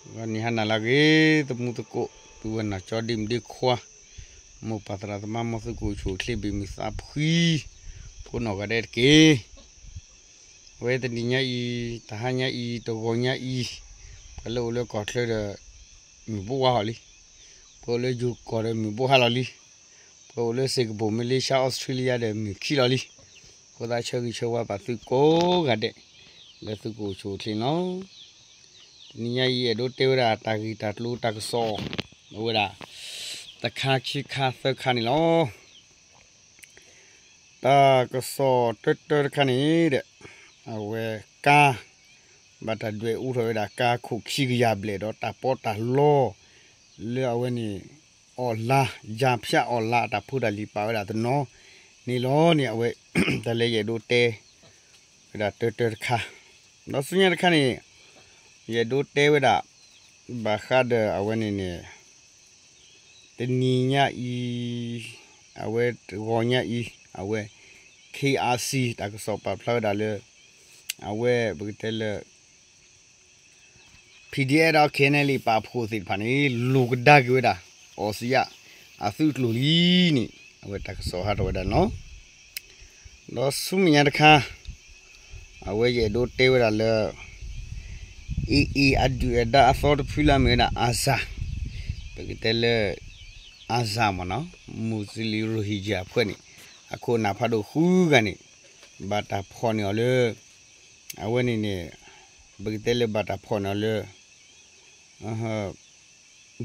ဂီၤနံၤဟါနၤလၢအဂ့ၤ သမူသကိး ပုၢ်ဝဲၢ်နီၢ်ကၠီ ဒ့မုၣ်ဒ့ခွါ မိၢ်ပၢ်သရၣ်သမါ မ်သုကအိၣ်ဆူၣ်အိၣ်ချ့ ဘၣ်မုာ်သးဖှံ ဖိနီၢ်ဂၤဒဲးတက့ၢ်. အဝဲတနံၤညါအံၤ တဟါညါအံၤ တဂီၤညါအံၤ ပှၤလၢအိၣ်လၢကီၢ်ချၢဒီး မုၢ်ဘိဟါလီၤလံ. ပှၤအိၣ်လၢယိၤကီၢ်ဒီး မုၢ်ဘိဟါလီၤလံ. ပှၤအိၣ်လၢစ့ၢ်ကပူၤ မလ့ၡါ အီစထြ့လယါဒီး မုၢ်ခံလီၤလံ. အဃိသတး ဆၢဂ့ၤဆၢဝါဘၣ်သုကိးဂၤဒဲး လၢသုကအိၣ်ဆူၣ်အိၣ်ချ့န့ၣ်လီၤ. တနံၤညါအံၤ အဲၣ်ဒိးတဲဝဲဒၣ် တၢ်ဂ့ၢ်တၢ်ကျိၤတၢ်ကစီၣ် အဝဲဒၣ် တခါခံခါသၢခါန့ၣ်လီၤ. တၢ်ကစီၣ်တၢတၢတခါန့ၣ်ဒီး အဝဲကါ ဘၣ်တၢ်ဒွဲၣ်အူထီၣ်ဝဲဒၣ်ကါခိၣ်ခံကယၤဘျဲၣ်ဒီးတၢ်ပီးတၢ်လီ လၢအဝဲန့ၣ် အီၣ်လါ ယါဖၠးအီၣ်လါ အတၢ်ဖိတၢ်လံၤပာ်ဝဲဒၣ်တနီၤန့ၣ်လီၤန့ၣ် အဝဲ တၢ်လၢယအဲၣ်ဒိးတဲ ဝဲဒၣ်တၢတၢတခါ ဒီးဆူညါတခါန့ၣ် ယအဲၣ်ဒိးတဲဝဲဒၣ် ဘၣ်ဃးဒီးအဝဲန့ၣ်န့ၣ် တနံၤညါအံၤ အဝဲတဂီၤညါအံၤ အဝဲ ခ့အါစံ တၢ်ကစီၣ်ပာ်ဖျါဝဲဒၣ်လၢ အဝဲပကတဲလၢ ပီၣ်ဒီအ့ၣ် ဒီး ခ့ၣ်အဲၣ်အလ်အ့ ပာ်ဖှိၣ်သ့ၣ်တဖၣ်န့ၣ် လိာ်ကဒါက့ၤဝဲဒၣ် အီစံယါ အသုးကျိၤလံန့ၣ် အဝဲတၢ်ကစီၣ်ဟးထီၣ်ဝဲဒၣ်န့ၣ်လီၤ. ဒီးဆူမဲာ်ညါတခါ အဝဲယအဲၣ်ဒိးတဲဝဲဒၣ်လၢ AA အဒုၣ်အဒါအသီတဖုလၢအမ့ၢ်ဝဲဒၣ် အၤစၢ် ပကတဲလၢ အၤစၢ်မ့ၢ်နီၤ မူးစလ့ၣ် ရိဟ့ၣ်ယၢ် အဖွဲ့န့ၣ် အခိၣ်အနၢ်ဖးဒိၣ်ဃုဂၤန့ၣ် ဘၣ်တၢ်ဖီၣ်န့ၢ်အီၤလၢ အဝဲန့ၣ်န့ၣ် ပကတဲလၢဘၣ်တၢ်ဖီၣ်န့ၢ်အီၤလၢ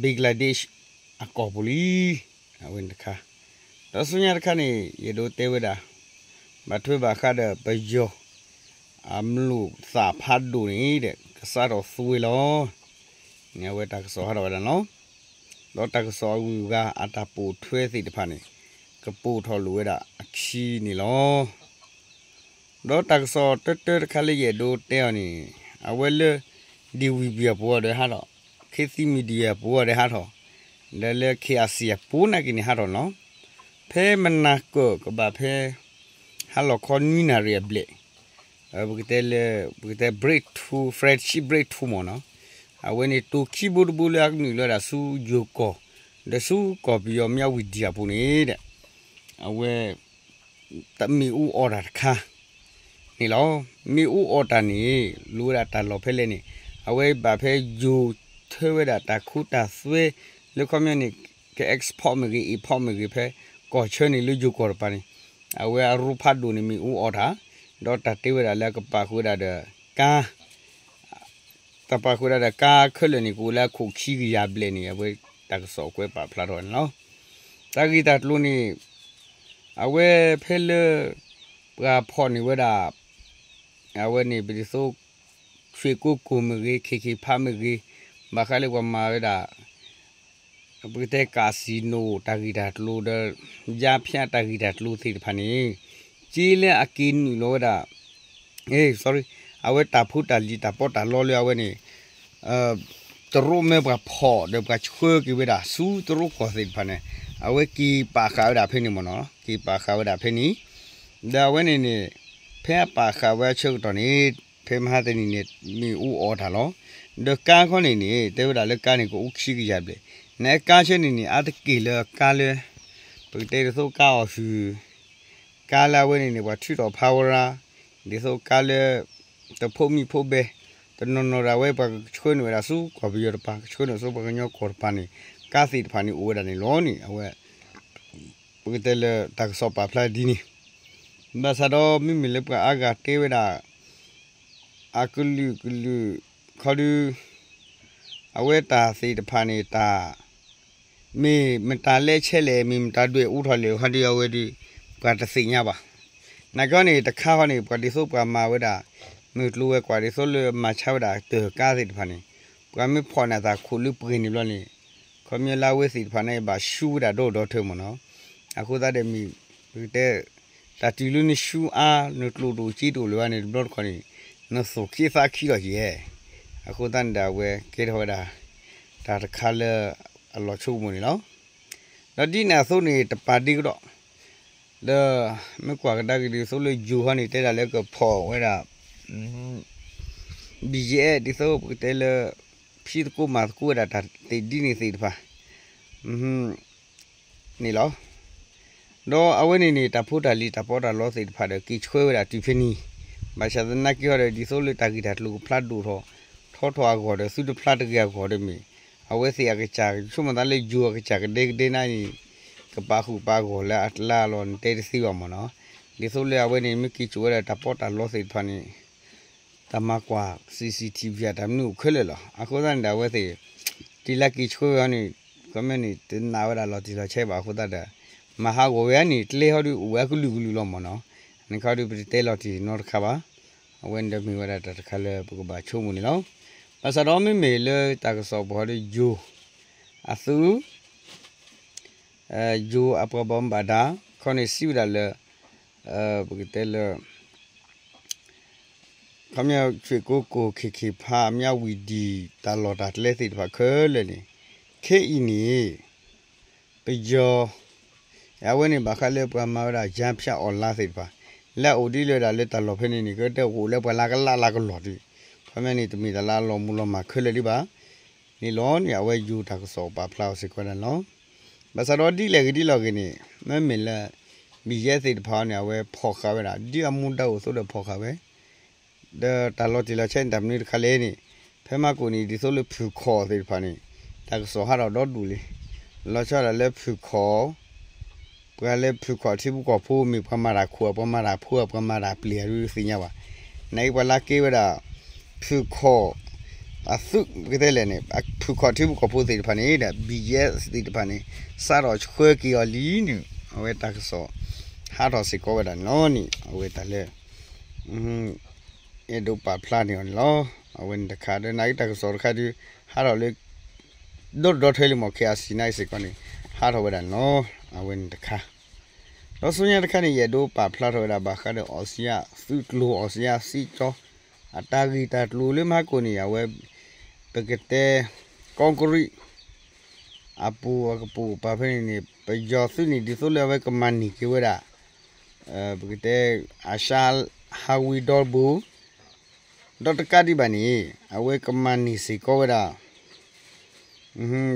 Bangladesh အကီၢ်ပူၤလံ. အဝဲန့ၣ်တခါ ဒီးဆူညါတခါန့ၣ် ယအဲၣ်ဒိးတဲဝဲဒၣ် ဘၣ်ထွဲဘၣ်ဃးဒီးပယီၤ အမျိာ်သၣ်ဖးဒိၣ်န့ၣ်ဒီး ကစးထီၣ်သွဲလီၤ န့ၣ် အဝဲတၢ်ကစီၣ်ဟးထီၣ်ဝဲဒၣ်န့ၣ်လီၤ. ဒီးတၢ်ကစီၣ်အဂုၤအဂၤအတၢ်ပိာ်ထွဲသ့ၣ်တဖၣ်န့ၣ် ကပိာ်ထီၣ်လိာ်ဝဲဒၣ်အခံန့ၣ်လီၤ. ဒီးတၢ်ကစီၣ်တၢတၢတခါလၢယအဲၣ်ဒိးတဲအီၤန့ၣ် အဝဲလၢ DVB အပူၤအီၤဒီးဟးထီၣ်, Khit Thit Media အပူၤအီၤဒီးဟးထီၣ်, ဒီးလၢ KIC အပူၤနာ်က့န့ၣ်ဟးထီၣ်န့ၣ်လီၤ. ဖဲမနၤကၢၣ်ကဘၣ်ဖဲ ဟါလီၤခီနွံနၣ်ရံၣ်အဘျဲၣ် ပကတဲလၢ ပကတဲ breakthrough, friendship breakthrough မ့ၢ်နီၤ, အဝဲန့ၣ်တိၤခံဘိတဘိလၢအကနုာ်လီၤဝဲဒၣ်ဆူယိၤကီၢ် ဒီးဆူကီၢ်ပယီၤ မၠၣ်ဝတံၣ်အပူၤန့ၣ်ဒီး အဝဲ တမ့ၣ်အူအီၣ်တၢ်တခါန့ၣ်လီၤ. မ့ၣ်အူအီၣ်တၢ်န့ၣ် လိၣ်ဝဲဒၣ်တၢ်လီၢ်ဖဲလဲၣ်န့ၣ် အဝဲဘၣ်ဖဲယိၤထၢဝဲဒၣ်တၢ်ခိတၢ်သွဲ လၢခီပညီန့ၣ် က export မ့ၢ်ဂ့ၤ import မ့ၢ်ဂ့ၤ ဖဲကီၢ်ဆၢန့ၣ်လၢယိၤကီၢ်တပၤန့ၣ် အဝဲအရိဖးဒိၣ်န့ၣ်မ့ၣ်အူအီၣ်တၢ် ဒီးတၢ်တဲဝဲဒၣ်လၢကပာ်ဃုာ်ဝဲဒၣ်ဒီးကါ တၢ်ပာ်ဃုာ်ဝဲဒၣ်ဒီးကါခဲလၢာ်န့ၣ် ကအိၣ်လၢအခိၣ်ခံကယၤဘျဲၣ်န့ၣ် အဝဲတၢ်ကစီၣ်ကွဲးပာ်ဖျါထီၣ်န့ၣ်လီၤ. တၢ်ဂ့ၢ်တၢ်ကျိၤန့ၣ် အဝဲဖဲလၢ ပှၤဖီၣ်န့ၢ်ဝဲဒၣ် အဝဲန့ၣ် ပဒ်သိး ရွှေကုက္ကို မ့ၢ်ဂ့ၤ ခ့ၣ်ခ့ၣ်ဖးမ့ၢ်ဂ့ၤ ဘၣ်ဃးလၢပှၤမၤဝဲဒၣ် ပကတဲ casino တၢ်ဂ့ၢ်တၢ်ကျိၤဒီး ယါဖၠးတၢ်ဂ့ၢ်တၢ်ကျိၤသ့ၣ်တဖၣ်န့ၣ် က့လၢအက့ၤနုာ်လီၤဝဲဒၣ် sorry အဝဲတၢ်ဖိတၢ်လံၤတၢ်ပီးတၢ်လီလၢအဝဲန့ၣ် တရူးမၢပှၤဖီၣ်ဒီးပှၤဆှၢက့ၤဝဲဒၣ်ဆူတရူးကီၢ်သ့ၣ်တဖၣ်န့ၣ် အဝဲက့ၤပာ်ဃာ်ဝဲဒၣ်ဖဲန့ၣ်မ့ၢ်နီၤ က့ၤပာ်ဃာ်ဝဲဒၣ်ဖဲန့ၣ် ဒီးအဝဲန့ၣ်န့ၣ် ဖဲအပာ်ဃာ်ဝဲအဆၢကတီၢ်န့ၣ် ဖဲမဟါတနံၤန့ၣ် မ့ၣ်အူအီၣ်တၢ်လီၤ. ဒီးကါခီန့ၣ်န့ၣ် တဲဝဲဒၣ်လၢကါန့ၣ် ကအိၣ်ခံကယၤဘျဲၣ် နကါဆၢန့ၣ်န့ၣ် အါတက့ၢ်လၢကါလၢ ပကတဲဒ်သိးကါအီၣ်ဟုၣ် ကါလၢအဝဲန့ၣ်န့ၣ် ပှၤထုးထီၣ်ဖးဝရါ ဒ်သိးကါလၢ တဖိးမံဖိးဘဲ တနီၤနီၤဒၣ်ဝဲ ပှၤကဆှၢနုာ်ဝဲဒၣ်ဆူကီၢ်ပယီၤတပၤ ကဆှၢနုာ်ဆူပှၤကညီကီၢ်တပၤန့ၣ် ကါသ့ၣ်တဖၣ်န့ၣ်အိၣ်ဝဲဒၣ်န့ၣ်လီၤန့ၣ် အဝဲ ပကတဲလၢတၢ်ကစီၣ်ပာ်ဖျါဒ်န့ၣ် ဘၣ်ဆၣ်ဒီးမ့မ့ၢ်လၢပှၤအါဂၤတဲဝဲဒၣ် အကလုာ်ကလုာ် ခီဒု အဝဲတၢ်သ့ၣ်တဖၣ်န့ၣ်တၢ် မ့ၢ်မတၤလဲၣ်ဆဲးလဲၣ် မ့ၢ်မတၤဒွဲၣ်အူထီၣ်လဲၣ် ခီဒုအဝဲဒု ပှၤတသ့ၣ်ညါဘၣ်. နာ်က့န့ၣ် တခါဃီန့ၣ် ပှၤဒ်သိးပှၤမၤဝဲဒၣ် မုၢ်ကျိၤဝဲၤကွာ်ဒ်သိးလၢမၤဆါဝဲဒၣ်တၢ်ကါသ့ၣ်တဖၣ်န့ၣ် ပှၤမ့ၢ်ဖီၣ်န့ၢ်အသးခိၣ်လၢပှဲၤန့ၣ်ဘျီန့ၣ် ခီပညီလၢအဝဲသ့ၣ်တဖၣ်န့ၣ် ဘၣ်ဆူဝဲဒၣ်ဒီဒီထၢမ့ၢ်နီၤ. အဃိသတးဒီးမ့ၢ် ပကတဲ တၢ်တုၤလၢနဆူအါ နကျိၣ်တအိၣ်စ့တအိၣ်လၢၤဘၣ်န့ၣ် တဘျီတခီၣ်န့ၣ် နသူၣ်ခံသးခံလီၤက့ၤ. အဃိသတးန့ၣ်ဒီးအဝဲကဲထီၣ်ဝဲဒၣ် တၢ်တခါလၢ အလီၤဆိကမိၣ်န့ၣ်လီၤ. ဒီးဒ်န့ၣ်အသိးန့ၣ် တပာ်ဒ့ကဒီး ဒီး မ့ၢ်ကွၢ်ကဒါက့ၤဒ်သိးလၢယိၤဟီန့ၣ် တဲဒၣ်လၢကဖီၣ်ဝဲဒၣ် ဘံၣ်ယဲၢ် ဒ်သိးပကတဲလၢ PDF ဖံးသကိးမၤသကိးဝဲဒၣ်တၢ်သ့ၣ်ဒ်န့ၣ်သ့ၣ်တဖၣ် န့ၣ်လီၤ. ဒီးအဝဲန့ၣ်န့ၣ် တၢ်ဖိတၢ်လံၤတၢ်ပီးတၢ်လီသ့ၣ်တဖၣ်ဒီး က့ၤဆှၢဝဲဒၣ်တုၤဖဲန့ၣ်, ဘၣ်ဆၣ်သနာ်က့ဟီဒီး ဒ်သိးလၢတၢ်ဂ့ၢ်တၢ်ကျိၤကဖျါဒိၣ်ထီၣ် ထီထီၣ်အဂီၢ်ဒီး သုတဖျါတဂ့ၤအဂီၢ်ဒီးမ့ၢ် အဝဲသ့ၣ်အကစၢ် ဆိကမိၣ်သးလၢယိၤအကစၢ်ကဒဲကဒဲနၤန့ၣ် ကပာ်ဃုာ်ပာ်ဂီၢ်လၢအကျါလီၤ နတဲတသ့ဘၣ်မ့ၢ်နီၤ. ဒ်သိးလၢအဝဲန့ၣ် မ့ၢ်က့ၤစိာ်ဝဲဒၣ်တၢ်ပီးတၢ်လီသ့ၣ်တဖၣ်န့ၣ် တၢ်မၤကွၢ် C C T V အတၢ်မနုၤအိၣ်ခဲလၢာ်လီၤ. အဃိသတးန့ၣ်ဒီး အဝဲသ့ၣ် တံၤလၢက့ၤဆှၢဝဲဟီန့ၣ် ခီမ့ၢ်န့ၣ် တနာ်ဝဲဒၣ်လီၤတံၢ်လီၤဆဲးဘၣ်အဃိသတးဒီး မၤဟးဂီၤဝဲန့ၣ် ကျဲဟီဒုးအိၣ်ဝဲအကလုာ်ကလုာ်လီၤမ့ၢ်နီၤ. န့ၣ်ခီဒုးပတတဲလီၤတံၢ်နီတခါဘၣ်. အဝဲန့ၣ်ဒီးမ့ၢ်ဝဲဒၣ်တၢ်တခါလၢပကဘၣ်ဆိကမိၣ်န့ၣ်လီၤ. ဘၣ်ဆၣ်ဒီးမ့မ့ၢ်လၢတၢ်ကစီၣ်ပူၤဟီဒုးယိၤ အသုး ယိၤအပှၤဘၣ်မူဘၣ်ဒါ ခီန့ၣ်စံးဝဲဒၣ်လၢ ပကတဲလၢ ခီပညီ ရွှေကုက္ကို KK Park မြဝတီ တၢ်လီၢ်တၢ်ကျဲသ့ၣ်တဖၣ်ခဲလၢာ်န့ၣ် ခဲအံၤန့ၣ် ပယီၤ အဝဲန့ၣ်ဘၣ်ဃးလၢပှၤမၤဝဲဒၣ် ယါဖၠၣ်အီၣ်လါသ့ၣ်တဖၣ် လၢအအိၣ်ဒ်လၢဒၣ်လၢတၢ်လီၢ်ဖဲန့ၣ်န့ၣ် ကတၢၢ်အိၣ်လၢပှၤလၢကလးလၢကလီၢ်ဒုး ခီပညီန့ၣ် တမ့ၢ်တၢ်လၢအလီၤမူလီၤမၢ်ခဲလၢာ်ဒံးဘၣ် န့ၣ်လီၤန့ၣ် အဝဲယိၤတၢ်ကစီၣ်ပာ်ဖျါအီၤစ့ၢ်ကီးဒၣ်န့ၣ်လီၤ. ဘၣ်ဆၣ်ဒီးဒ်လဲၣ်ဂ့ၤဒ်လဲၣ်ဂ့ၤန့ၣ် မ့မ့ၢ်လၢ ဘံၣ်ယဲသ့ၣ်တဖၣ်အံၤန့ၣ် အဝဲဖီၣ်ဃာ်ဝဲဒၣ် ဒ်အမူဒါအိၣ်အသိးဒီးဖီၣ်ဃာ်ဝဲ ဒီးတၢ်လီၤတံၢ်လီၤဆဲးန့ၣ် တၢ်မနုၤတခါလဲၣ်န့ၣ် ဖဲမဟါကိၣ်န့ၣ် ဒ်သိးလၢဖုၣ်ခီၣ်သ့ၣ်တဖၣ်န့ၣ် တၢ်ကစီၣ်ဟးထီၣ်ဒီဒူၣ်လံ. လီၤဆီဒၣ်လၢဖုၣ်ခီၣ် ပှၤလၢဖုၣ်ခီၣ်ထံဖိကီၢ်ဖိ မ့ၢ်ပှၤမၤတၢ်ခိၣ် ပှၤမၤတၢ်ဖိ ပှၤမၤတၢ်ပျဲၤအဒုးသ့ၣ်ညါဘၣ်. နာ်က့ပှၤလၢကဲဝဲဒၣ် ဖုၣ်ခီၣ် အသုး ပကတဲလဲၣ်န့ၣ် ဖုၣ်ခီၣ်ထံဖိကီၢ်ဖိသ့ၣ်တဖၣ်န့ၣ်ဒီး ဘံၣ်ယဲသ့ၣ်တဖၣ်န့ၣ် စးထီၣ်ဆှၢက့ၤအီၤလံန့ၣ် အဝဲတၢ်ကစီၣ် ဟးထီၣ်စ့ၢ်ကီးဝဲဒၣ်န့ၣ်လီၤန့ၣ် အဝဲတၢ်လၢ အဲၣ်ဒိးပာ်ဖျါန့ၢ်အီၤန့ၣ်လီၤ. အဝဲန့ၣ်တခါ ဒီးနာ်က့တၢ်ကစီၣ်တခါဒုး ဟးထီၣ်လၢ ဒီတဒီထွဲလံမ့ၢ် KIC နာ်က့စ့ၢ်ကီးန့ၣ် ဟးထီၣ်ဝဲဒၣ်န့ၣ်လီၤ. အဝဲန့ၣ်တခါ ဒီးဆူညါတခါန့ၣ် ယအဲၣ်ဒိးပာ်ဖျါထီၣ်ဝဲဒၣ်ဘၣ်ဃးဒီး အီစံယၣ်သုးကျိၤ အီစံယၣ်စံကၠီ အတၢ်ဂ့ၢ်တၢ်ကျိၤလၢမဟါကိၣ်န့ၣ် အဝဲ ပကတဲ ကီကရံး အပူၤအကပူၤပာ်ဖဲန့ၣ်န့ၣ် ပယီၤသုးန့ၣ် ဒ်သိးလၢအဝဲကမၤန့ၢ်က့ၤဝဲဒၣ် ပကတဲ အရှါဟးဝံဒီဘိ ဒီးတကးဒံးဘၣ်န့ၣ် အဝဲကမၤန့ၢ်စ့ၢ်ကီးဝဲဒၣ်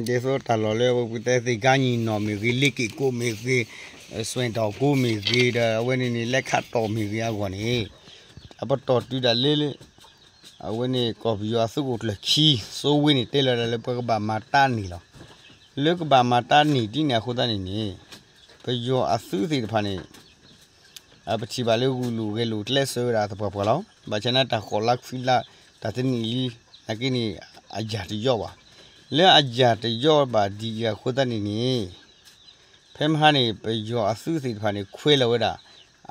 ဒ်သိးတၢ်လီၢ်လၢပကတဲသ့ၣ်ကါညီနီၣ်မ့ၢ်ဂ့ၤ လ့က့ၣ်ကိးမ့ၢ်ဂ့ၤ စွဲၣ်တီၣ်ကိးမ့ၢ်ဂ့ၤ ဒီးအဝဲန့ၣ်န့ၣ် လဲၤခးတီၣ်မ့ၢ်ဂ့ၤအဂီၢ်န့ၣ် အပတီၢ်တုၤဒၣ်လဲာ်လၢ အဝဲန့ၣ် ကီၢ်ပယီၤအသုးခိၣ်ကျၢၢ်ခံ စိဝ့န့ၣ် တဲလီၤဒၣ်လၢပှၤကဘၣ်မၤတၢ်န့ၣ်လီၤ. လၢကဘၣ်မၤတၢ်န့ၢ်ဒ်န့ၣ်အဃိသတးန့ၣ်န့ၣ် ပယီၤအသုးသ့ၣ်တဖၣ်န့ၣ် အပထံၣ်ဘၣ်လၢဂုာ်လိာ်ဂဲၤလိာ်ကျဲးစၢးဝဲဒၣ်သပှၢ်ပှၢ်လီၤ. ဘၣ်ဆၣ်န့ၣ်တၢ်ဃိးလါခွံလါ တၢ်တနံၣ်လံ နာ်က့န့ၣ် အယၢ်တယီၣ်ဘၣ်. လၢအယၢ်တယီၣ်ဘၣ်ဒ်အံၤအဃိသတးန့ၣ်န့ၣ် ဖဲမဟါန့ၣ် ပယီၤအသုးသ့ၣ်တဖၣ်န့ၣ် ခွဲးလီၤဝဲဒၣ်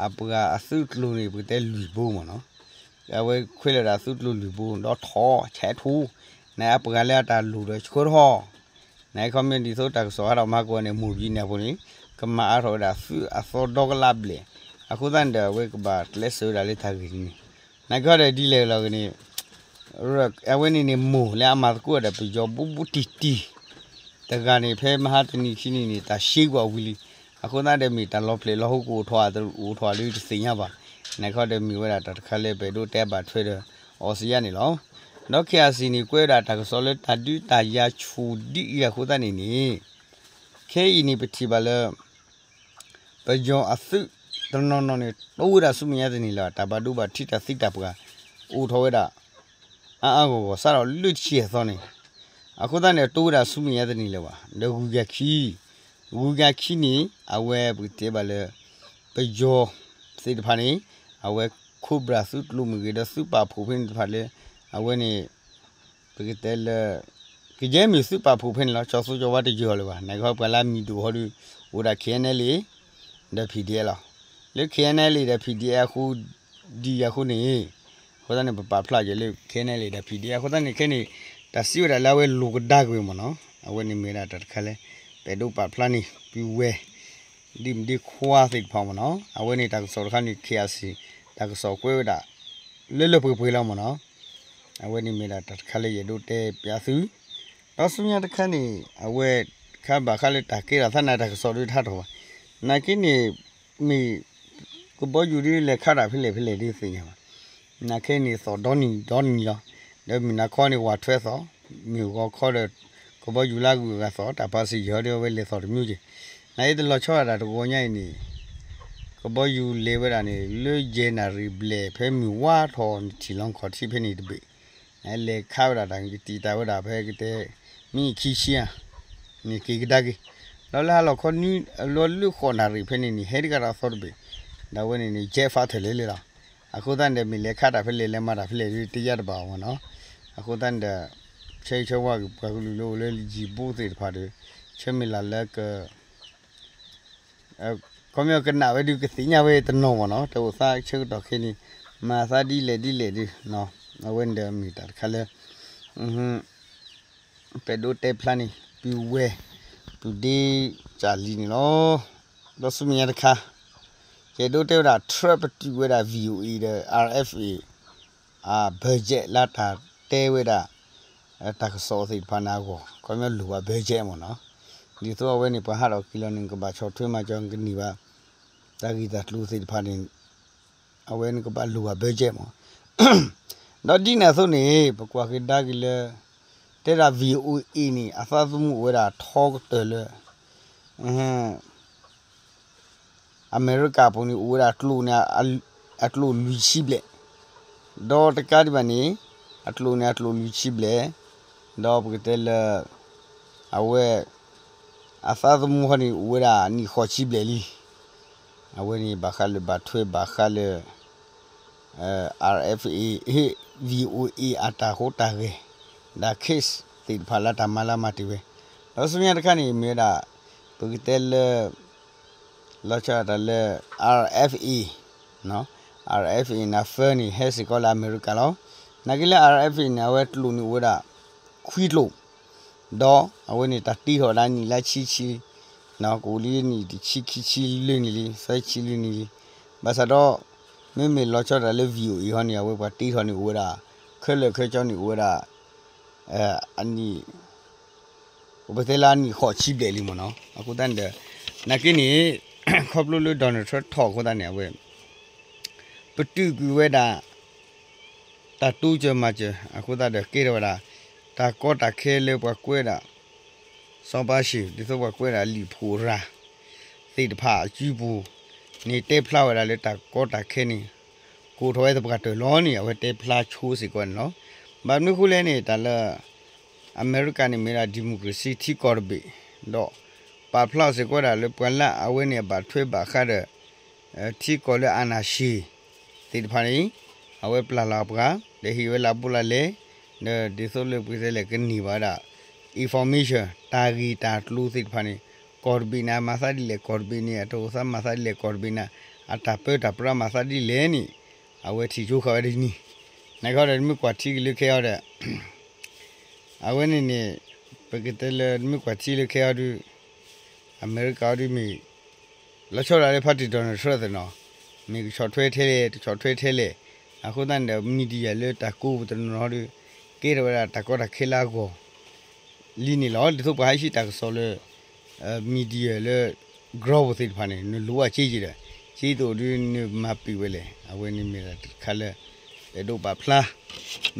အပှၤအသုးကျိၤန့ၣ် ပကတဲလွံၢ်ဘိမ့ၢ်နီၤ. အဝဲခွဲးလီၤဝဲဒၣ်သုးကျိၤလွံၢ်ဘိ ဒီးထီၣ်ဆဲးထူ န့ၣ်အပှၤလၢအတၢ်လိၣ်ဒီးဆှၢထီၣ် န့ၣ်ခီမ့ၢ်ဒ်သိးတၢ်ကစီၣ်ဟးထီၣ်မဟါကိၣ်န့ၣ် မိၢ်ပယံၤန့ၣ်အဖိန့ၣ် ကမၤအါထီၣ်ဝဲဒၣ်သုးအသီဒီကလးဘျဲၣ် အဃိသတးန့ၣ်ဒီး အဝဲကဘၣ်ကျဲးစၢးဝဲဒၣ်လၢတၢ်ဂ့ၢ်န့ၣ် နာ်က့ဒီးဒ်လဲၣ်လီၤဂ့ၤန့ၣ် အဝဲန့ၣ်န့ၣ် မိၢ်လၢအမၤသကိးဒီးပယီၤဘူးဘူးတံၢ်တံၢ် တဂၤန့ၣ် ဖဲမဟါတနံၤခံနံၤန့ၣ် တၢ်ရှဲကွံာ်ဝံၤလံ. အဃိသတးဒီးမ့ၢ်တၢ်လီၤဖျဲးလီၤဟိကအိၣ်ထီၣ် အိၣ်ထီၣ်ဒုးတသ့ၣ်ညါဘၣ်. နာ်က့ဒီးမ့ၢ်ဝဲဒၣ်တၢ်တခါလၢပအဲၣ်ဒိးတဲဘၣ်ထွဲဒီး အီစံယါန့ၣ်လီၤ. ဒီး KIC န့ၣ် ကွဲးဝဲဒၣ်တၢ်ကစီၣ်လၢတၢ်ဒုးတၢ်ယၤဆူၣ်ဒ်အံၤအဃိသတးန့ၣ်န့ၣ် ခဲအံၤန့ၣ်ပထံၣ်ဘၣ်လၢ ပယီၤအသုးတနီၤနီၤန့ၣ် တိဝဲဒၣ်ဆူမဲာ်ညါတန့ၢ်လၢၤဘၣ် တၢ်ဘၣ်ဒိဘၣ်ထံးတၢ်သံတၢ်ပှၢ် အိၣ်ထီၣ်ဝဲဒၣ် အါအါဂီၢ်ဂီၢ်စးထီၣ်လၢတဆံအသီန့ၣ် အဃိသတးန့ၣ် တိဝဲဒၣ်ဆူမဲာ်ညါတန့ၢ်လၢၤဘၣ် ဒီးဂုၤကၤခံ ဂုၤကၤခံန့ၣ် အဝဲပကတဲဘၣ်လၢ ပယီၤသ့ၣ်တဖၣ်န့ၣ် အဝဲ Cobra သုးကျိၤမ့ၢ်ဂ့ၤ ဒီးသုးပာ်ဖှိၣ်ဖဲန့ၣ်တဖၣ်လၢ အဝဲန့ၣ် ပကတဲလၢ ကယဲၢ်မ့ၢ်သုးပာ်ဖှိၣ်ဖဲန့ၣ်လီၤ. ကၠီၤသူကၠီၤဝါတယၢၤအီၤလၢၤဘၣ်. နာ်က့ပှၤလၢအမံၤဒိၣ်ဟီဒုး အိၣ်ဒၣ် KNLA ဒီး PDF လီၤ. လၢ KNLA ဒီး PDF အဃိ ဒ်အံၤအဃိန့ၣ် အဃိသတးန့ၣ် ပပာ်ဖျါက့ၤလၢ KNLA ဒီး PDF အဃိသတးန့ၣ် ခဲန့ၣ် တၢ်စံးဝဲဒၣ်လၢအဝဲလိာ်ကဒါကွံာ်မ့ၢ်နီၤ အဝဲန့ၣ်မ့ၢ်ဝဲဒၣ်တၢ်တခါလၢ ပအဲၣ်ဒိးပာ်ဖျါန့ၢ် ပုၢ်ဝဲၢ် ဒ်မုၣ်ဒ်ခွါသ့ၣ်တဖၣ်မ့ၢ်နီၤ အဝဲန့ၣ်တၢ်ကစီၣ်တခါန့ၣ် KIC တၢ်ကစီၣ်ကွဲးဝဲဒၣ် လၢလၢပှဲၤပှဲၤလီၤမ့ၢ်နီၤ အဝဲန့ၣ်မ့ၢ်ဒၣ်တၢ်တခါလၢယအဲၣ်ဒိးတဲပျးသု ဒီးဆူညါတခါန့ၣ် အဝဲ ခါဘၣ်ဃးလၢတၢ်ကဲထီၣ်သးနၤတၢ်ကစီၣ်ဒုးတဟးထီၣ်ဘၣ်. နာ်က့န့ၣ် မ့ၢ် ကဘီယူၤဒုးလဲၤခးတၢ်ဖဲလဲၣ်ဖဲလဲၣ်ဒုးသ့ၣ်ညါဘၣ်. နာ်က့န့ၣ်သီၣ်ဒီနံၤဒီနံၤလီၤ. ဒီးမုၢ်နၤခီန့ၣ်ဝးထွဲသီၣ် မ့ၢ်ဂီၤခီဒီး ကဘီယူၤလၢအဂုၤအဂၤသီၣ် တၢ်ဖးစ့ၢ်ကီးဟီဒီး အဝဲလဲၤသီၣ်တမံၤက့ၤ, နအံၤတလီၤဆီဒၣ်တၢ်တဂီၤညါအံၤန့ၣ် ကဘီယူၤလဲၤဝဲဒၣ်န့ၣ် လၢယဲၢ်နၣ်ရံၣ်ဘျဲၣ် ဖဲမုၢ်ဝါထီၣ်န့ၣ် ထံၣ်လီၤခီၣ်ထံးဖဲန့ၣ်တဘ့ၣ်, လဲၤခးဝဲဒၣ်တၢ်ကတံာ်တာ်ဝဲဒၣ်ဖဲကတဲ မံခံဆံဧါ န့ၣ်က့ၤကဒါက့ၤ, ဒီးလၢဟါလီၤခီနွံ လီၤလၢဃိးနၣ်ရံၣ်ဖဲန့ၣ်န့ၣ် ဟဲတဂၤဒီးသီတဘ့ၣ်, ဒီးအဝဲန့ၣ်န့ၣ် jet fighter လဲၤလံလီၤ. အဃိသတးန့ၣ်ဒီး မ့ၢ်လဲၤခးတၢ်ဖဲလဲၣ် လဲၤမၤတၢ်ဖဲလဲၣ်ဒီး တယါတဘၣ်အီၤမ့ၢ်နီၤ. အဃိသတးန့ၣ်ဒီး ဆၢဂ့ၤဆၢဝါက့ၤပှၤကလုာ်လၢအိၣ်လၢယံၤဘိသ့ၣ်တဖၣ်ဒီး ဆၢမုၢ်လၢ်လၢက ခီပညီကနၣ်ဝဲဒုးကသ့ၣ်ညါဝဲတနီၤမ့ၢ်နီၤ, တအိၣ်သးဆၢကတီၢ်ခဲအံၤန့ၣ် မၤသးဒ်လဲၣ်ဒ်လဲၣ်ဒုး, အဝဲန့ၣ်ဒီးမ့ၢ်တၢ်တခါလၢ ပဒိးတဲဖျါန့ၣ် ပုၢ်ဝဲၢ် ပုၢ်ဒ့ကၢ်လံန့ၣ်လီၤ. ဒီးဆူမဲာ်ညါတခါ ယအဲၣ်ဒိးတဲဝဲဒၣ် Trump ပတုာ်ဝဲဒၣ် VOA ဒီး RFA အ budget လၢတၢ်တဲဝဲဒၣ် တၢ်ကစီၣ်သ့ၣ်တဖၣ်န့ၣ်အဂီၢ် ခီပညီလိၣ်ဘၣ် budget မ့ၢ်နီၤ. ဒ်သိးအဝဲန့ၣ် ပှၤဟးထီၣ်က့ၤလီၤန့ၣ် ကဘၣ်ဆီၣ်ထွဲမၤစၢၤကန့ၢ်ဘၣ် တၢ်ဂ့ၢ်တၢ်ကျိၤသ့ၣ်တဖၣ်န့ၣ် အဝဲန့ၣ်ကဘၣ်လိၣ်ဘၣ် budget မ့ၢ် ဒီးဒ်န့ၣ်အသိးန့ၣ် ပကွၢ်ကဒါက့ၤလၢ တဲဒၣ် VOA န့ၣ် အသးသမူအိၣ်ဝဲဒၣ်ထီကတၢၢ်လၢ အမဲရကၤပူၤန့ၣ် အိၣ်ဝဲဒၣ်ကျိာ်န့ၣ် အကျိာ်လွံၢ်ဆံဘျဲၣ်, ဒီးတကးဒံးဘၣ်န့ၣ် အကျိာ်န့ၣ်အကျိာ်လွံၢ်ဆံဘျဲၣ်, ဒီးပကတဲလၢ အဝဲ အသးသမူဟီန့ၣ် အိၣ်ဝဲဒၣ်နံၣ်ဃိးဆံဘျဲၣ်လံ. အဝဲန့ၣ်ဘၣ်ဃးလၢဘၣ်ထွဲဘၣ်ဃးလၢ RFA VOA အတၢ်ဟူးတၢ်ဂဲၤ ဒီး case သ့ၣ်တဖၣ်လၢတၢ်မၤလၢမၤတ့ၢ်ဝဲ, ဒီးဆူညါတခါန့ၣ် မ့ၢ်ဝဲဒၣ် ပကတဲလၢ လီၤဆီဒၣ်တၢ်လၢ RFA RFA န့ၣ် အ firm န့ၣ် ဟဲစ့ၢ်ကီးလၢအမဲရကၤလီၤ. နာ်က့လၢ RFA န့ၣ် အဝဲကျိာ်န့ၣ်အိၣ်ဝဲဒၣ် ခွံကျိာ်, ဒီးအဝဲန့ၣ်တၢ်တ့ထီၣ်ဝဲဒၣ်နံၣ်လၢဆံဆံ, ကအိၣ်လံနံၣ်တဆံခံဆံလွံၢ်နံၣ်လံ သၢဆံလွံၢ်နံၣ်လံ. ဘၣ်ဆၣ်ဒီး မ့မ့ၢ်လီၤဆီဒၣ်တၢ်လၢ VOA ဟီန့ၣ် အဝဲပှၤတ့ထီၣ်န့ၣ်အိၣ်ဝဲဒၣ် ခဲလၢာ်ခဲဆ့န့ၣ်အိၣ်ဝဲဒၣ် အနံၣ် ပကတဲလၢအနံၣ်ဃိးဆံဘျဲၣ်လံမ့ၢ်နီၤ. အဃိသတးန့ၣ်ဒီး နာ်က့န့ၣ် ခီဖျိလၢ Donald Trump ထီၣ်အဃိသတးန့ၣ် အဝဲ ပတုာ်ကွံာ်ဝဲဒၣ် တၢ်တိစၢၤမၤစၢၤအဃိသတးဒီး ကဲထီၣ်ဝဲဒၣ် တၢ်ကီတၢ်ခဲလၢပှၤကွဲးဒၣ် စီၤဘါရှံၣ် ဒ်သိးပှၤကွဲးဒၣ်လံာ်ဖိရၤ သ့ၣ်တဖၣ်အစုပူၤန့ၣ် တဲဖျါဝဲဒၣ်လၢတၢ်ကီတၢ်ခဲန့ၣ် ကိးထီၣ်ဝဲသပှၢ်တၢၢ်လီၤန့ၣ် အဝဲတဲဖျါဆိစ့ၢ်ကီးန့ၣ်လီၤ. ဘၣ်မနုၤဃိလဲၣ်န့ၣ် တၢ်လၢ အမဲရကၤန့ၣ်မ့ၢ်ဒၣ် democracy ထံကီၢ်တဘ့ၣ်, ဒီးပာ်ဖျါအီၤစ့ၢ်ကီးဝဲဒၣ်လၢပှၤလၢအဝဲန့ၣ်အဘၣ်ထွဲဘၣ်ဃးဒီး ထံကီၢ်လၢအနၢ်ၡံသ့ၣ်တဖၣ်န့ၣ် အဝဲပျၢ်လီၤပှၤ ဒီးဟ့ၣ်ဝဲလၢအဘူးလၢလဲၣ်, ဒီးဒ်သိးလၢပကတဲလဲၣ်ကန့ၢ်ဘၣ်ဝဲဒၣ် information တၢ်ဂ့ၢ်တၢ်ကျိၤသ့ၣ်တဖၣ်န့ၣ် ကီၢ်တဘ့ၣ်န့ၣ် အမၤသးဒ်လဲၣ် ကီၢ်တဘ့ၣ်န့ၣ် အတၢ်အိၣ်သးမၤသးဒ်လဲၣ် ကီၢ်တဘ့ၣ်န့ၣ် အတၢ်ပၢတၢ်ပြးမၤသးဒ်လဲၣ်န့ၣ် အဝဲထံၣ်ဆိဃာ်ဝဲဒ်န့ၣ်, နာ်က့ဒီး နမ့ၢ်ကွၢ်ထံက့ၤလၢခဲအံၤဒီး အဝဲန့ၣ်န့ၣ် ပကတဲလၢနမ့ၢ်ကွၢ်ထံလၢခဲအံၤဒီး အမဲရကၤအံၤဒီးမ့ၢ် လီၤဆီဒၣ်တၢ်လၢ party Donald Trump သ့ၣ်နီၤ, မ့ၢ်ကဆီၣ်ထွဲထဲလဲၣ် တဆီၣ်ထွဲထဲလဲၣ်, အဃိသတးန့ၣ်ဒီး media လၢတၢ်ကိးပူၤတနီၤနီၤဒီး ကဲထီၣ်ဝဲဒၣ်တၢ်ကီတၢ်ခဲလၢအဂီၢ် လံန့ၣ်လီၤ. ဒ်သိးပှၤဟဲဟံးတၢ်ကစီၣ်လၢ media လၢ ground ပူၤသ့ၣ်တဖၣ်န့ၣ် နလိၣ်ဘၣ်စ့ယံၤဒီး စ့တအိၣ်ဒီးနမၤပံာ်ဝဲလဲၣ်. အဝဲန့ၣ်မ့ၢ်ဒၣ်တခါလၢ အဲၣ်ဒိးပာ်ဖျါ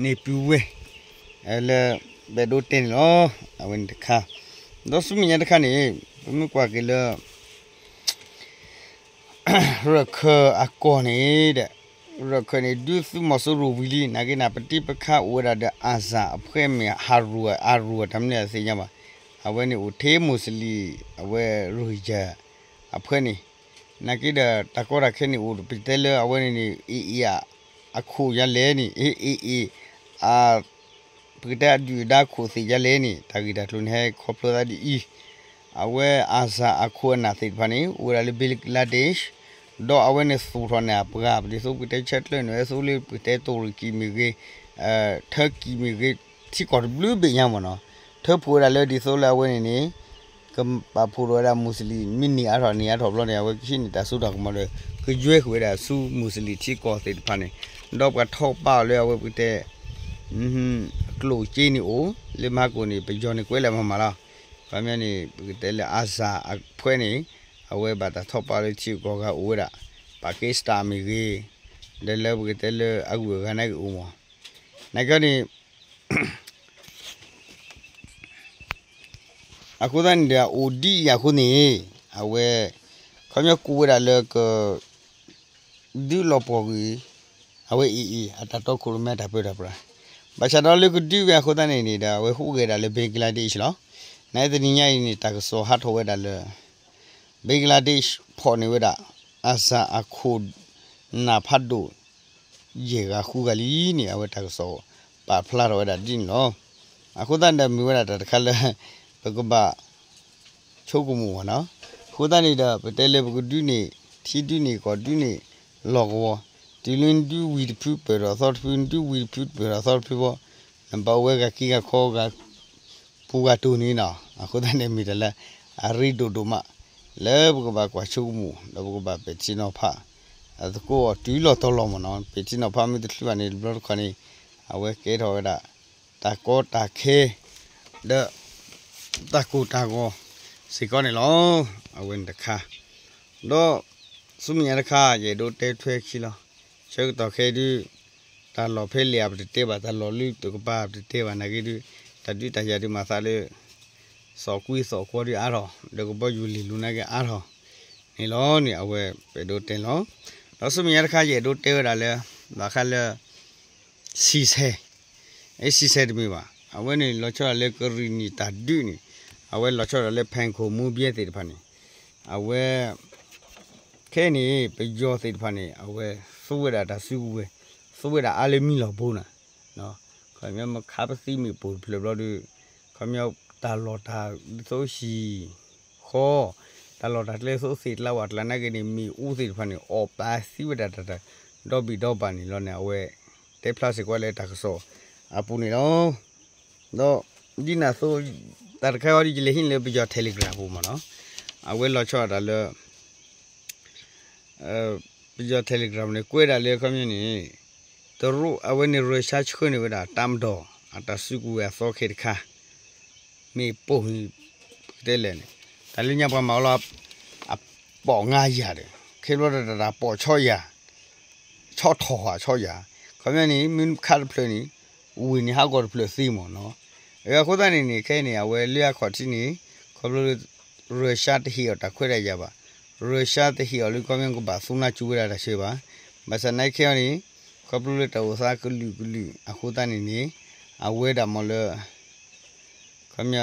န့ၢ်ပုၢ်ဝဲၢ် လၢ ပအဲၣ်ဒိးတဲန့ၣ်လီၤ. အဝဲန့ၣ်တခါ, ဒီးဆူမဲာ်ညါတခါန့ၣ် ပမ့ၢ်ကွၢ်က့ၤလၢ ရၢၢ်ခၢၣ်အကီၢ်န့ၣ်ဒီး ရၢၢ်ခၢၣ်န့ၣ် ဒုးသုးမီၤစိရိၤဝံၤလံ နာ်က့န့ၣ် ပတံၤပခါအိၣ်ဝဲဒၣ်ဒီး အၤစၣ် အဖွဲ့မ့ၢ် ဟးရူၢ် အၤရူၢ် တၢ်မနုၤအသ့ၣ်ညါဘၣ်. အဝဲန့ၣ်အိၣ်ထဲ Muslim အဝဲ Rohingya အဖွဲ့န့ၣ် နာ်က့ဒီး တၢ်ကီတၢ်ခဲန့ၣ်အိၣ် ပတဲလၢအဝဲန့ၣ်န့ၣ် AA အခိၣ်ယါလဲၣ်န့ၣ် AA အ ပကတဲအဒုၣ်အဒါခိၣ်သ့ၣ်ယါလဲၣ်န့ၣ် တၢ်ဂ့ၢ်တၢ်ကျိၤန့ၣ် ဟဲခီဖျိသးဒ်အံၤ, အဝဲအၤစၣ်အခိၣ်အနၢ်သ့ၣ်တဖၣ်န့ၣ် အိၣ်ဝဲဒၣ်လၢ Bangladesh ဒီးအဝဲန့ၣ်သူၣ်ထီၣ်န့ၢ်အပှၤ ဒ်သိးပကတဲဆၢကျၢၢ်န့ၣ် ဝဲသိလၢပကတဲတူရကံမ့ၢ်ဂ့ၤ, ထၢကံမ့ၢ်ဂ့ၤ, ထံကီၢ်တဘျုးဘ့ၣ်ညါမ့ၢ်နီၤ, ထၢဖှိၣ်ဝဲဒၣ်လၢဒ်သိးလၢအဝဲန့ၣ်န့ၣ် ကပာ်ဖှိၣ်ထီၣ်ဝဲဒၣ် Muslim မ့ၢ်န့ၢ်အါထီၣ်န့ၢ်အါထီၣ်ဘျီန့ၣ် အဝဲကဟံးန့ၢ်တၢ်စိတၢ်ကမီၤဒီး ကယွဲဃုာ်ဝဲဒၣ်ဆူ Muslim ထံကီၢ်သ့ၣ်တဖၣ်န့ၣ်, ဒီးပှၤထီၣ်ပာ်အီၤလၢအဝဲပကတဲ ကျိၣ်စ့န့ၣ်အိၣ် လၢမဟါကိၣ်န့ၣ် ပယီၤန့ၣ်ကွဲးလၢမၤမၤလီၤ. ခီပညီန့ၣ် ပကတဲလၢ အၤစၣ် အဖွဲ့န့ၣ် အဝဲဘၣ်တၢ်ထီၣ်ပာ်လၢထံဂုၤကီၢ်ဂၤအိၣ်ဝဲဒၣ် Pakistan မ့ၢ်ဂ့ၤ, ဒီးလၢပကတဲလၢအဂုၤအဂၤနာ်က့အိၣ်မး, နာ်က့န့ၣ် ပ အဃိသတးန့ၣ်ဒီး အအိၣ်ဒ်အံၤအဃိန့ၣ် အဝဲ ခီပညီကူးဝဲဒၣ်လၢက ဒုးလီၤပှီၢ်ကွံာ် အဝဲအံၤအံၤ အတၢ်တီခိၣ်ရိၣ်မဲတၢ်ပၢတၢ်ပြး, ဘၣ်ဆၣ်ဒီးလၢကဒုးဝဲအဃိသတးန့ၣ်န့ၣ်ဒီး အဝဲဟူးဂဲၤဒၣ်လၢ Bangladesh လီၤ. နတနံၤညါအံၤန့ၣ် တၢ်ကစီၣ်ဟးထီၣ်ဝဲဒၣ်လၢ Bangladesh ဖီၣ်န့ၢ်ဝဲဒၣ် အစၢအခိၣ်နၢ်ဖးဒိၣ် ယဲၢ်ဂၤဃုဂၤလံန့ၣ် အဝဲတၢ်ကစီၣ်ပာ်ဖျါထီၣ်ဝဲဒၣ်ဒ်န့ၣ်လီၤ. အဃိသတးဒီးမ့ၢ်ဝဲဒၣ်တၢ်တခါလၢ ပကဘၣ် ဆိကမိၣ်ဝဲနီၤ. အဃိသတးန့ၣ်ဒီး ပတဲလၢပကဒုးန့ၢ် ထံဒုးန့ၢ်ကီၢ်ဒုးန့ၢ် လီၢ်ကဝီၤ, တုၤလၢနဒုးဝံၤတဖုပၢၢ်ထီၣ်သီတဖု နဒုးဝံၤတဖုပၢၢ်ထီၣ်သီတဖုဘီ နဘၣ်အိၣ်ဝဲဂၤခံဂၤခီဂၤ ပူၤဂၤတိၢ်န့ၣ်နီၤ. အဃိသတးန့ၣ်မ့ၢ်တၢ်လၢ အရ့ဒိၣ်ဒိၣ်မး လၢပကဘၣ်ကွၢ်ဆိကမိၣ် ဒီးပကဘၣ်ပဲာ်ထံနီၤဖး အသကိးအီၤတုၤလီၤတီၤလီၤမ့ၢ်နီၤ. ပဲာ်ထံနီၤဖးမ့ၢ်တချုးဘၣ်န့ၣ် တဘျီတခီၣ်န့ၣ် အဝဲကဲထီၣ်ဝဲဒၣ် တၢ်ကီတၢ်ခဲ ဒီး တၢ်ကိၢ်တၢ်ဂီၤ စ့ၢ်ကီးန့ၣ်လီၤ. အဝဲန့ၣ်တခါ ဒီး ဆူမဲာ်ညါတခါ ယအဲၣ်ဒိးတဲထွဲခံလီၤ. ဆၢကတီၢ်ခဲအံၤဒုး တၢ်လီၢ်ဖဲလဲၣ်အပတတဲဘၣ် တၢ်လီၢ်လၢတကပၤပတတဲဘၣ်နာ်က့ဒုး တၢ်ဒုးတၢ်ယၤဒုးမၤသးလၢ စီၤကွံစီၤကွီဒုးအါထီၣ် ဒီးကဘီယူၤလ့ၤလူၤနာ်က့အါထီၣ် န့ၣ်လီၤန့ၣ် အဝဲပအဲၣ်ဒိးတဲန့ၣ်လီၤ. ဒီးဆူမဲာ်ညါတခါ ယအဲၣ်ဒိးတဲဝဲဒၣ်လၢ ဘၣ်ဃးလၢ စံဆဲ အဲ စံဆဲတမ့ၢ်ဘၣ် အဝဲန့ၣ်လီၤဆီဒၣ်လၢကရံၣ်နံၣ်တၢ်ဒုးန့ၣ် အဝဲလီၤဆီဒၣ်လၢ ဖဲခိၣ်မူဘျဲသ့ၣ်တဖၣ်န့ၣ် အဝဲ ခဲအံၤန့ၣ် ပယီၤသ့ၣ်တဖၣ်န့ၣ် အဝဲသူဝဲဒၣ်တၢ်စုကဝဲၤ သူဝဲဒၣ်အါလၢမံလီၢ်ဘိနၤ ခီပညီမခါပသံမ့ၣ်ပိၢ်တဖျၢၣ်ဘျီဒီး ခီပညီတၢ်လီၢ်တၢ်သိဟံၣ်ဃီ တၢ်လီၢ်တၢ်ကျဲသိသ့ၣ်ကျါဝဲကျါနာ်က့န့ၣ် မ့ၣ်အူသ့ၣ်တဖၣ်န့ၣ် အီၣ်ပာ်သံဝဲဒၣ်တၢ်တၢ် ဒီဘ့ၣ်ဒီဘၣ်န့ၣ်လီၤန့ၣ် အဝဲ တဲဖျါစ့ၢ်ကီးလၢတၢ်ကစီၣ်အပူၤန့ၣ်လီၤ. ဒီး ဒ်န့ၣ်အသိး တၢ်တခါအံၤဒ်ယလဲၤဟံးန့ၢ်လၢပယီၤ Telegram ပူၤမ့ၢ်နီၤ အဝဲလီၤဆီဒၣ်တၢ်လၢ ပယီၤ Telegram န့ၣ် ကွဲးဒၣ်လၢခီပညီန့ၣ် တရူး အဝဲန့ၣ် ရၢၡါဆှၢန့ၢ်ဝဲဒၣ် တၢ်မၤဒီး အတၢ်စုကဝဲၤအသီခဲတခါ မ့ၢ်ပိၢ် ပကတဲလဲၣ်န့ၣ် တၢ်လၢညါပှၤမၤအီၤလီၤ အပိာ်ငါယၤဒီး ခဲဘျီတၢ်တၢ်ပိာ်ဆီယၤ ဆီထီၣ်ဟးဆီယၤ ခီပညီန့ၣ် မ့ၢ်ခါတဖျၢၣ်န့ၣ် ဝ့ၢ်န့ၣ်ဟးဂီၤတဖျၢၣ်သ့မ့ၢ်နီၤ. အဃိသတးန့ၣ်န့ၣ် ခဲအံၤန့ၣ် အဝဲလၢအခီၣ်ထံးန့ၣ် ခီဖျိလၢ ရၢၡါတဟ့ၣ်အီၤတၢ်ခွဲးတၢ်ယာ်ဘၣ်. ရၢၡါတဟ့ၣ်အီၤလၢခီပညီကဘၣ်သူနါစူၤဝဲဒၣ်တၢ်ဆၢဘၣ်. ဘၣ်ဆၣ်နာ်က့ခဲအံၤန့ၣ် ခီဖျိလၢတၢ်အိၣ်သးကလုာ်ကလုာ်အဃိသတးန့ၣ်န့ၣ် အဝဲဒၣ်မ့ၢ်လၢ ခီပညီ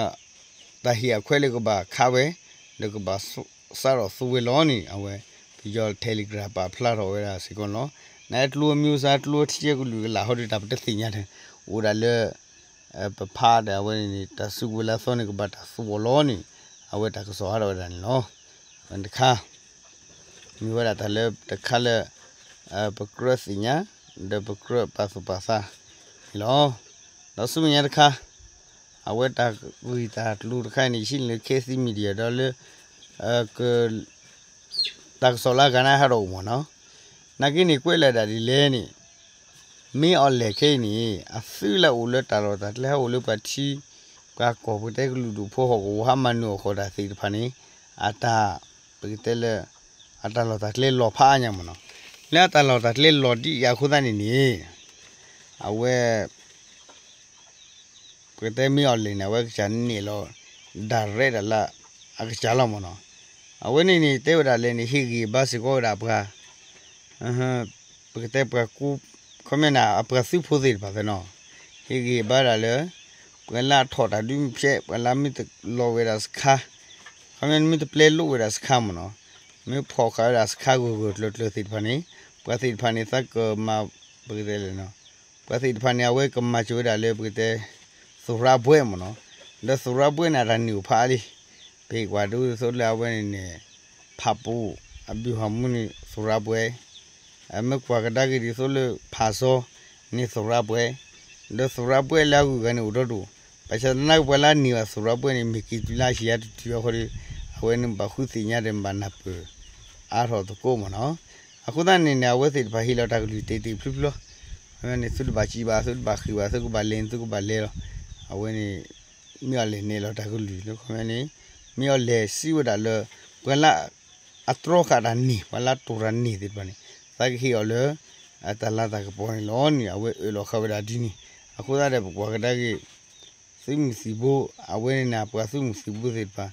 တၢ်ဟ့ၣ်အခွဲးလၢကဘၣ်ခးဝဲ ဒီးကဘၣ်စးထီၣ်သူဝဲလီၤန့ၣ် အဝဲ ပယီၤ Telegram ပာ်ဖျါထီၣ်ဝဲဒၣ်စ့ၢ်ကီးလီၤ. နကျိ မျိုးစား ကျိထံကလုာ်ကလၢ်ဟီဒီး တၢ်ပတသ့ၣ်ညါထဲ အိၣ်ဒၣ်လၢ ပဖးဒီးအဝဲန့ၣ်န့ၣ် တၢ်စုကဝဲၤလၢအသီန့ၣ် ကဘၣ်တၢ်သူအီၤလီၤန့ၣ် အဝဲတၢ်ကစီၣ်ဟးထီၣ်ဝဲဒၣ်န့ၣ်လီၤ. အဝဲတခါ မ့ၢ်ဝဲဒၣ်တၢ်လၢတခါလၢ ပကြၢးသ့ၣ်ညါ ဒီးပကြၢးပာ်သူၣ်ပာ်သးန့ၣ်လီၤ. ဒီးဆူမဲာ်ညါတခါ အဝဲတၢ်ဂ့ၢ်တၢ်ကျိၤတခါအံၤန့ၣ် ယဟံးန့ၢ်လၢ Khit Thit Media ဒီးလၢ က တၢ်ကစီၣ်လၢအဂၤန့ၣ်ဟးထီၣ်အိၣ်မ့ၢ်နီၤ. နာ်က့န့ၣ် ကွဲးလၢဒၣ်ဒ်လဲၣ်န့ၣ် မ့ၢ်အီၤလဲၣ်ခဲအံၤန့ၣ် အသုးလၢအအိၣ်လၢတၢ်လီၢ်တၢ်ကျဲ ဟဲအိၣ်လၢပှၤထံ ပှၤကီၢ်ပကတဲကလုာ်ဒူၣ်ဖိဟီၣ်ကဝီၤဟးမၤနၢၤအီၣ်ဃီၤတၢ်သ့ၣ်တဖၣ်န့ၣ် အတၢ် ပကတဲလၢ အတၢ်လီၢ်တၢ်ကျဲလီၤဖးအါညါမ့ၢ်နီၤ. လၢအတၢ်လီၢ်တၢ်ကျဲလီၤဒ်အံၤအဃိသတးန့ၣ်န့ၣ် အဝဲ ပကတဲမ့ၢ်အီၤလဲၣ်န့ၣ် အဝဲကစၢ်န့ၣ်လီၤ direct ဒၣ်လၢ အကစၢ်လီၤမ့ၢ်နီၤ. အဝဲန့ၣ်န့ၣ် တဲဝဲဒၣ်လဲၣ်န့ၣ် ဟ့ၣ်ဂံၢ်ဘါစ့ၢ်ကီးဝဲဒၣ်ပှၤ ပကတဲပှၤကူ ခီပညီန့ၣ် အပှၤသုးဖိသ့ၣ်တဖၣ်သ့ၣ်နီၤ ဟ့ၣ်ဂံၢ်ဘါဒၣ်လၢ ပှၤလၢအထီၣ်တၢ်ဒုးမ့ၢ်ဖျဲး ပှၤလၢမ့ၢ်တလီၤဝဲဒၣ်စခါ ခီပညီမ့ၢ်တပျဲလိာ်ဝဲဒၣ်စခါမ့ၢ်နီၤ မ့ၢ်ဖီၣ်ဃာ်ဝဲဒၣ်စခါဂၢၢ်ဂၢၢ်ကျၢၤကျၢၤသ့ၣ်တဖၣ်န့ၣ် ပှၤသ့ၣ်တဖၣ်န့ၣ် သးကမၤ ပကတဲလဲၣ်နီၤ ပှၤသ့ၣ်တဖၣ်န့ၣ် အဝဲကမၤစၢၤဝဲဒၣ်လၢပကတဲ သူရဘွဲ့မ့ၢ်နီၤ ဒီးသူရဘွဲ့န့ၣ် အတၢ်န့ၢ်အိၣ်ဖးအါလံ ပဟ့ၣ်ကွၢ်ဒ်သိးလၢအဝဲန့ၣ်န့ၣ် ဖးပူၤ အဘံၣ်ဟီၣ်မူန့ၣ် သူရဘွဲ့ မ့ၢ်ကွၢ်ကဒါက့ၤဒ်သိးလၢဖးစီန့ၣ်သူရဘွဲ့ ဒီးသူရဘွဲ့လၢအဂုၤအဂၤန့ၣ်အိၣ်ဒီဒူၣ် ဘၣ်ဆၣ်သနာ်က့ပှၤလၢအန့ၢ်ဘၣ်သူရဘွဲ့န့ၣ် မ့ၢ်က့ၤတုၤလၢအဆံးအါတတုၤအဃိဒီး အဝဲန့ၣ်ဘၣ်ဃုသ့ၣ်ညါဒီးဘၣ်နၢ်ပၢၢ် အါထီၣ်သကိးမ့ၢ်နီၤ အဃိသတးန့ၣ်န့ၣ် အဝဲသ့ၣ်တဖၣ်ဟ့ၣ်လီၤတၢ်ကလုၢ်တ့ၢ်တ့ၢ်ဖျုဖျု န့ၣ်သုတဘၣ်စံးဘၣ် သုတဘၣ်ဃ့ၢ်ဘၣ် သုကဘၣ်လဲၤန့ၣ် သုကဘၣ်လဲၤလီၤ အဝဲန့ၣ် မ့ၢ်အီၤလဲၣ်န့ၣ်လီၤတၢ်ကလုၢ်လၢခီပညီန့ၣ် မ့ၢ်အီၤလဲၣ်စံးဝဲဒၣ်လၢ ပှၤလၢ အတြီဃာ်တၢ်န့ၢ် ပှၤလၢတိၢ်တၢ်န့ၢ်သ့ၣ်တဖၣ်န့ၣ် သးကဟ့ၣ်အီၤလၢ အတၢ်လၤတၢ်ကပီၤန့ၣ်လီၤန့ၣ် အဝဲအၢၣ်လီၤဃာ်ဝဲဒၣ်ဒ်န့ၣ် အဃိသတးဒီးပကွၢ်ကဒါက့ၤ သုးမုၢ်သံၣ်ဘိ အဝဲန့ၣ်န့ၣ် ပှၤသုးမုၢ်သံၣ်ဘိသ့ၣ်တဖၣ်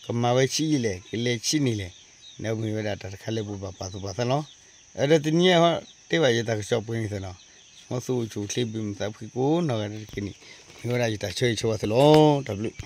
ကမၤဝဲဆံးယံာ်လဲၣ် ကလဲၤဆံးန့ၣ်လဲၣ်, ဒီးမ့ၢ်ဝဲဒၣ်တၢ်တခါလၢပဘၣ်ပာ်သူၣ်ပာ်သးလီၤ. အဒီးတနံၤအံၤတ့ၢ်ဘၣ်ယတၢ်ကစီၣ်ပှဲၤန့ၣ်သ့ၣ်လီၤ. မ်သုအိၣ်ဆူၣ်အိၣ်ချ့ ဘၣ်မုာ်သးဖှံကိးနီၢ်ဂၤဒဲးတက့ၢ်န့ၣ် မ့ၢ်ဝဲဒၣ်ယတၢ်ဆၢဂ့ၤဆၢဝါသုလီၤ. တၢ်ဘျုး